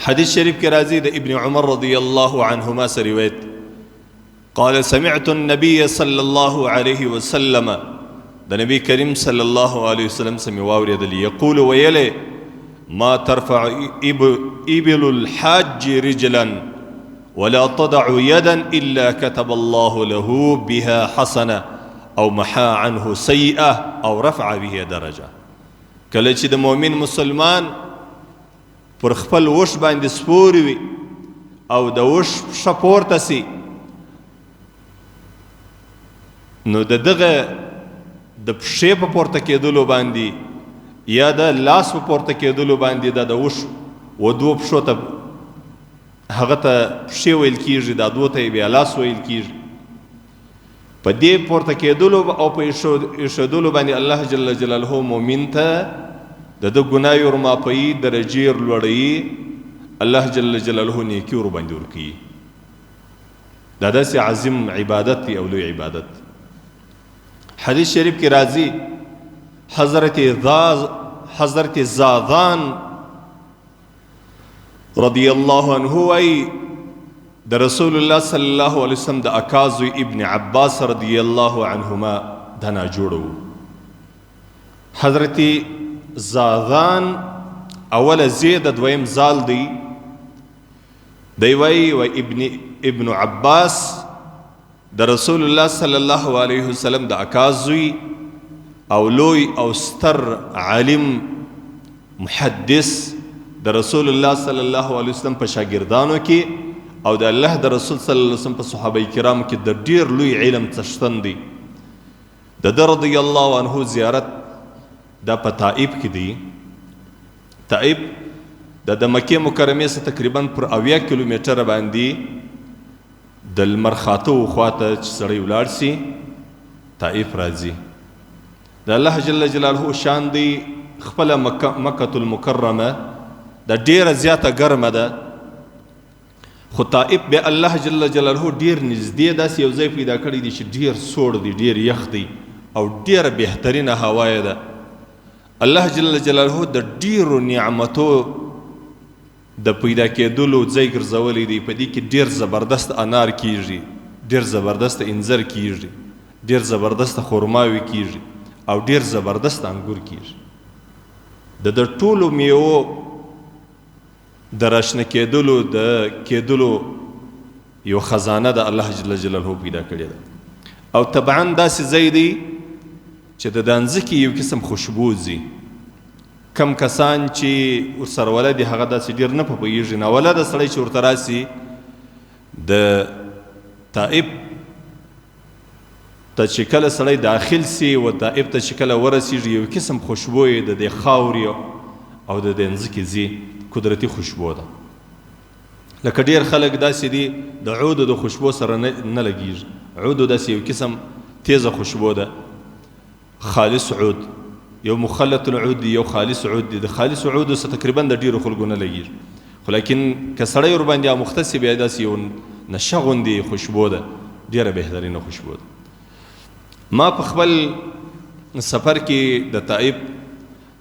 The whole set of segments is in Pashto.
حدیث شریف کې راځي د ابن عمر رضی الله عنهما سره روایت، قال سمعت النبي صلى الله عليه وسلم، د نبی کریم صلی الله علیه وسلم سمې واورېدل، یقول ویلې ما ترفع ابل الحاج رجلا ولا تضع يدا إلا كتب الله له بها حسنة أو محا عنه سيئة أو رفع به درجة. کله چې د مؤمن مسلمان پر خپل اوښ باندې سپور وي او د اوښ پښه پورته سي، نو د دغه د پښې په پورته کېدلو باندې یا د لاس په پورته کېدلو باندې دا د اوښ و دوو پښو ته هغه ته پښې ویل کېږي، دا دوو ته یې بیا لاس ویل کېږي. په دې پورته کېدلو او په ایښودلو باندې الله جل جلاله مؤمن ته د ده ګناوې ور معافوي، درجې ور لوړوي، الله جل جلاله نیکي ور باندې ورکوي. دا داسې عظیم عبادت دی او لوی عبادت. حدیث شریف کې راځي حضرت زاذان رضی الله عنه وایي د رسول الله صلی الله علیه وسلم د اکا زوی ابن عباس رضی الله عنهما دا ناجوړه وو. حضرت زاذان اوله زی د دویم زال دی، دی وایي و ابن عباس د رسول الله صلی الله علیه وسلم د اکا زوی او لوی او ستر عالم محدث د رسول الله صلی الله علیه وسلم په شاګردانو کې او د الله د رسول صلی الله علیه وسلم په صحابه کرامو کې د ډیر لوی علم څښتن دی. د ده رضی الله عنه زیارت دا په طائف کې دی. طائف د مکې مکرمې څخه تقریبا پر 70 کیلومتره باندې د لمر خاته و خواته چې سړی ولاړ سي طائف راځي. د الله جل جلاله شان دی، خپله مکة المکرمه دا ډیره زیاته ګرمه ده، خو طائف بیا الله جل جلاله ډیر نږدې داسې یو ځای پیدا کړی دی چې ډیر سوړ دی، ډیر یخ دی او ډیره بهترینه هوا یې ده. الله جل جلاله د ډیرو نعمتو د پیدا کېدلو ځای ګرځولی دی. په دې کې ډیر زبردست انار کیږي، ډیر زبردست انځر کیږي، ډیر زبردست خرماوې کیږي او ډیر زبردست انګور کیږي. د ټولو میوو د راشنه کېدلو د کېدلو یو خزانه د الله جل جلاله پیدا کړې ده. او طبعا داسې ځای دی چې د دانځکې یو قسم خوشبو ځي. کم کسان چې ورسره ولد دي هغه داسې ډېر نه په پوهېږي، ناولده سړی چې ورته راسي د طائف ته چې کله سړی داخل سي و طائف ته چې کله ورسېږي یو قسم خوشبو یې د دې خاورې او د دې مځکې ځي، قدرتي خوشبو ده. لکه ډېر خلک داسې دي د عودو د خوشبو سره نه لګېږي. عودو داسې یو قسم تیزه خوشبو ده، خالص عود، یو مخلط العود دی، یو خالص عود دی. د خالص عودو سره تقریبا د ډېرو خلکو نه لګېږي، خو لیکن که سړی ورباندې اموخته سي بیا داسې یو نشه غوندې خوشبو ده، ډېره بهترینه خوشبو ده. ما په خپل سفر کې د طائف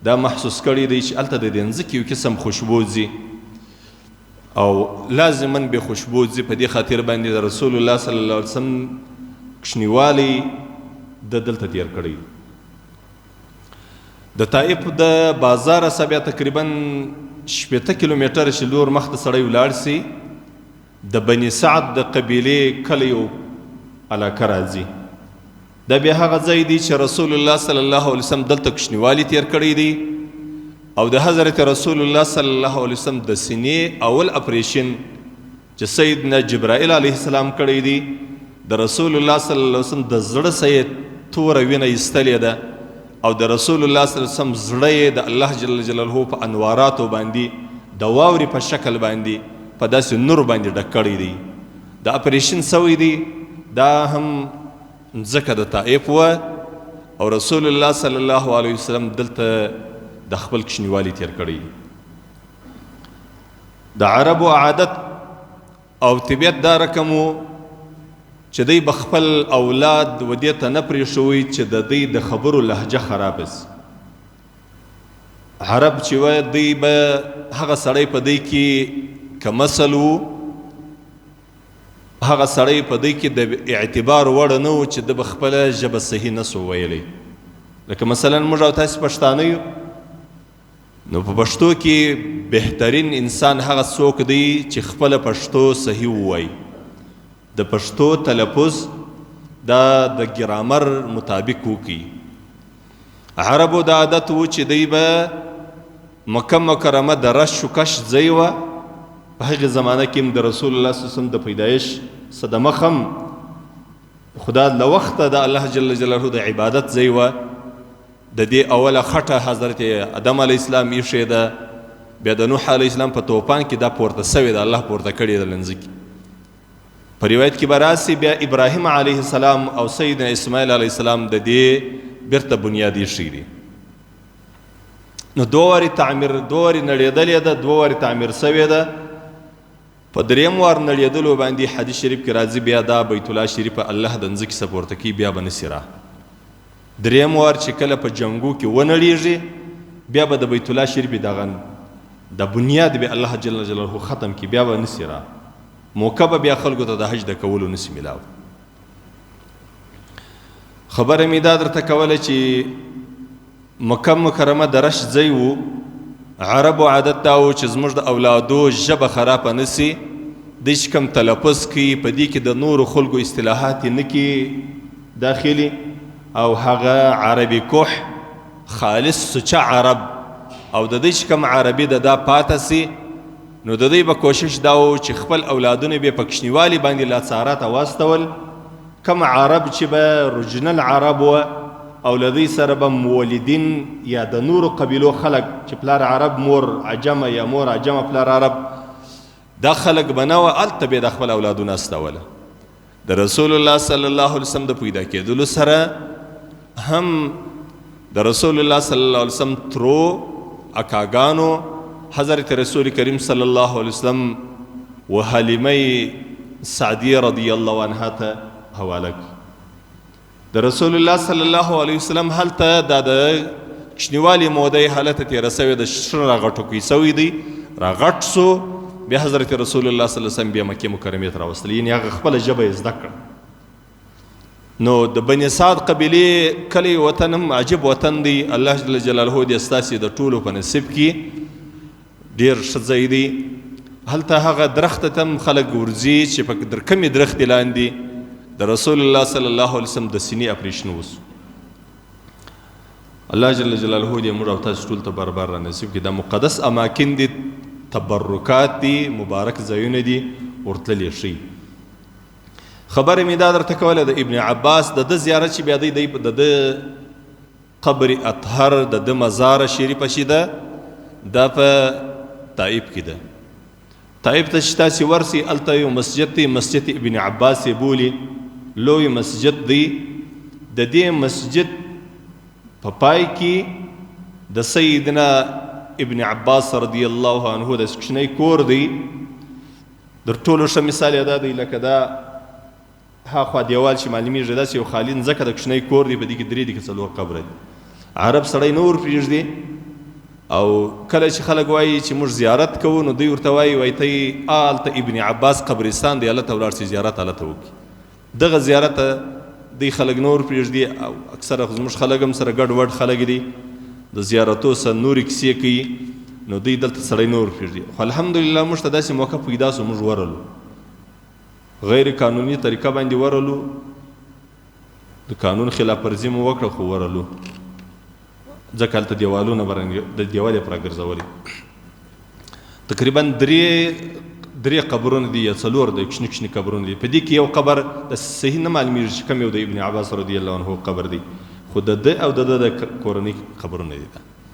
دا محسوس کړی دی چې هلته د دې مځکې یو قسم خوشبو ځي او لازما به خوشبو ځي. په دې خاطر باندې د رسول الله صلی الله علیه وسلم کوچنیوالی د دلته تیر کړی. د طائف د بازار څخه بیا تقریبا 60 کیلومتره چې لور مخته سړی ولاړ سي د بني سعد د قبیلې کلی یو علاقه راځي. دا بیا هغه ځای دی چې رسول الله صلی الله علیه وسلم دلته کوچنیوالی تیر کړی دی او د حضرت رسول الله صلی الله علیه وسلم د سینې اول اپریشن چې سیدنا جبرائیل علیه السلام کړی دی، د رسول الله صلی الله علیه وسلم د زړه څخه یې توره وینه ایستلې ده او د رسول الله صلی الله علیه وسلم زړه یې د الله جل جلاله په انواراتو باندې د واورې په شکل باندې په داسې نور باندې ډک کړی دی. د اپریشن سوی دی، دا هم مځکه د طائف وه او رسول الله صلی الله علیه وسلم دلته د خپل کوچنیوالي تیر کړی. د عربو عادت او طبیعت دا رقم و چې دوی به خپل اولاد و دې ته نه پرېښوي چې د دوی د خبرو لهجه خرابه سي. عرب چې وه دوی به هغه سړی په دوی کې کمسل وو، هغه سړی په دی کې د اعتبار وړ نه و چې ده به خپله ژبه صحیح نه سو ویلی. لکه مثلا موږ او تاسې پښتانه یو، نو په پښتو کې بهترین انسان هغه څوک دی چې خپله پښتو صحیح ووایي. د پښتو تلفظ دا د ګرامر مطابق وکړي. عربو دا عادت و چې دی به مکه مکرمه د رش و کش ځای وه، په هغې زمانه کې هم د رسول الله صلی الله علیه وسلم د پیدایش څه د مخه هم خدا له وخته د الله جل جلاله د عبادت ځای وه. د دې اوله خټه حضرت ادم علیه السلام ایښې ده، بیا د نوح علیه السلام په توپان کې دا پورته سوې ده، الله پورته کړې ده لنځکې. په روایت کې به راسي بیا ابراهیم علیه السلام او سیدنا اسماعیل علیه السلام د دې بیرته بنیاد ایښی دی. نو دوه وارې تعمیر، دوه وارې نړېدلې ده، دوه وارې تعمیر سوې ده. په دریم وار نړېدلو باندې حدیث شریف کې راځي بیا دا بیت الله شریفه الله د مځکې څخه پورته کوي، بیا به نسي را. دریم وار چې کله په جنګو کې ونړېږي بیا به د بیت الله شریفې دغه د بنیاد به الله جل جلاله ختم کړي، بیا به نسي را. موقع به بیا خلکو ته د حج د کولو نسی ملاو. خبره مې دا درته کوله چې مکه مکرمه د رش ځای وو. عربو عادت دا و چې زموږ د اولادو ژبه خرابه نه سي، دوی چې کوم تلفظ کوي په دې کې د نورو خلکو اصطلاحات یې نه کي داخلي، او هغه عربي کوح خالص سوچه عرب او د دوی چې کوم عربي ده دا پاته سي. نو د دوی به کوشش دا و چې خپل اولادونه به په کوچنیوالي باندې لا څاره ته واستول. کوم عرب چې به رجنل عرب و او له دوی سره به مولدین یا د نورو قبیلو خلک چې پلار عرب مور عجمه یا مور عجمه پلار عرب، دا خلک به نه وه، هلته به یې د خپل اولادونه استوله. د رسول الله صلی الله علیه وسلم د پیدا کېدلو سره هم د رسول الله صلی الله علیه وسلم ترو اکاګانو حضرت رسول کریم صلی الله علیه وسلم و حلیمه سعدیه رضی الله عنها ته حواله کړ. د رسول الله صلی الله علیه وسلم هلته دا د کوچنیوالي موده یې هلته تېره سوې ده، ښه راغټوکی سوی دی، راغټ سو. بیا حضرت رسول الله صلی الله علیه وسلم بیا مکې مکرمې ته راوستل، یعنې هغه خپله ژبه یې زده کړه. نو د بني سعد قبیلې کلی وطن هم عجیب وطن دی، الله جل جلاله دې ستاسې د ټولو په نصیب کې ډېر ښه ځای دی. هلته هغه درخته ته هم خلک ورځي چې په کمې درختې لاندې د رسول الله صلی الله علیه وسلم د سینې اپریشن وسو. الله جل جلاله دې موږ او تاسو ټول ته برابر را نصیب کړي. دا مقدس اماکن دي، تبرکات دي، مبارک ځایونه دي، ورتللی شي. خبره مې دا درته کوله د ابن عباس د ده زیارت چې بیا دی د ده قبر اطهر د ده مزار شریفه چې ده دا په طائف کې ده. طائف ته چې تاسې ورسئ هلته یو مسجد دی، مسجد ابن عباس یې بولي، لوی مسجد دی. د دې مسجد په پای کې د سیدنا ابن عباس رضی الله عنه د کوچنی کور دی. در ټولو ښه مثال یې دا دی لکه دا هاخوا دیوال چې معلومیږي داسې یو خالي مځکه د کوچنی کور دی، په دې کې درې دي که څلور قبره دي. عرب سړی نه ورپرېږدي، او کله چې خلک وایي چې موږ زیارت کوو نو دوی ورته وایي، وایي ته هلته ابن عباس قبرستان دی، هلته ولاړ سي زیارت هلته وکړي. دغه زیارت دوی خلک نه ورپرېږدي، او اکثره خو زموږ خلک هم سره ګډ وډ خلک دي، د زیارتو سره نورې کیسې کوي، نو دوی دلته سړی نه ورپرېږدي. خو الحمدلله موږ ته داسې موقع پیدا سو، موږ ورلو غیر قانوني طریقه باندې ورلو، د قانون خلاف ورزي مو وکړه خو ورلو، ځکه هلته دیوالونه به د دیوال یې پر راګرځولي. تقریبا درې قبرونه دي یا څلور د کوچني کوچني قبرونه دي. په دې کې یو قبر د صحیح نه معلومیږي چې کوم یو د ابن عباس رضی الله عنه قبر دی، خو د ده او د ده د کورنۍ قبرونه دي.